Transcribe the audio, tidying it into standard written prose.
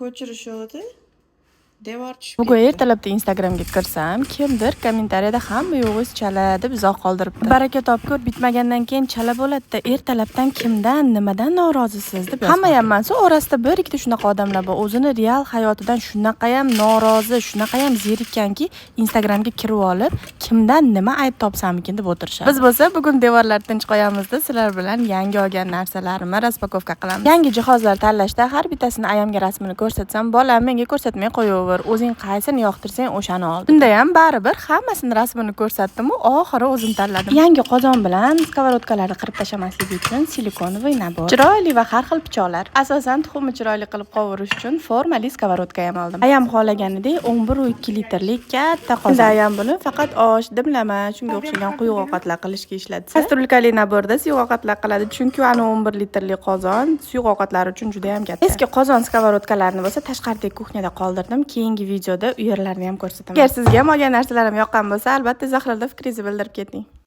Ko'chirishuvdi. Devor tushib Bugun ketdi. Ertalabda Instagramga kirsam, kimdir kommentariyada "Hamma yo'g'ingiz chala" deb izoh qoldiribdi. Baraka topkur, bitmagandan keyin chala bo'ladi-da, ertalabdan kimdan, nimadan norozisiz deb. Hamma ham emas, orasida bir ikkita shunaqa odamlar bor. O'zini real hayotidan shunaqayam norozi, shunaqayam zerikkanki, Instagramga kirib olib, kimdan nima ayb topsamikin deb o'tirishadi. Biz bo'lsa bugun devorlar tinch qo'yamizda, sizlar bilan yangi olgan narsalarimni распаковка qilamiz. Yangi jihozlar tanlashda har bittasini ayamga rasmini ko'rsatsam, "Bolam, menga ko'rsatmay qo'yaver, o'zing qaysini yoqtirsang, o'shani ol." Unda ham baribir hammasini rasmini ko'rsatdim-u, oxiri o'zim tanladim. Yangi qozon bilan сковородка larni qirib tashlamasligi uchun силиконовый набор. Chiroyli va har xil pichoqlar. Asosan tuxumni chiroyli qilib qovurish uchun formali сковородка ham oldim. Ayam xohlaganidek 11,2 litrli katta qozon. Endi ayam buni faqat osh, dimlama, shunga o'xshagan quyuq ovqatlar qilishga ishlatsa, кастрюлька li набор da suyuq ovqatlar qiladi, chunki ani 11 litrli qozon suyuq ovqatlar uchun juda ham katta. Eski qozon, сковородка larni bo'lsa tashqaridagi кухня da qoldirdim. Keyingi videoda u yerlarni ham ko'rsataman. Agar sizga ham olgan narsalarim yoqqan bo'lsa, albatta izohlarda fikringizni bildirib keting.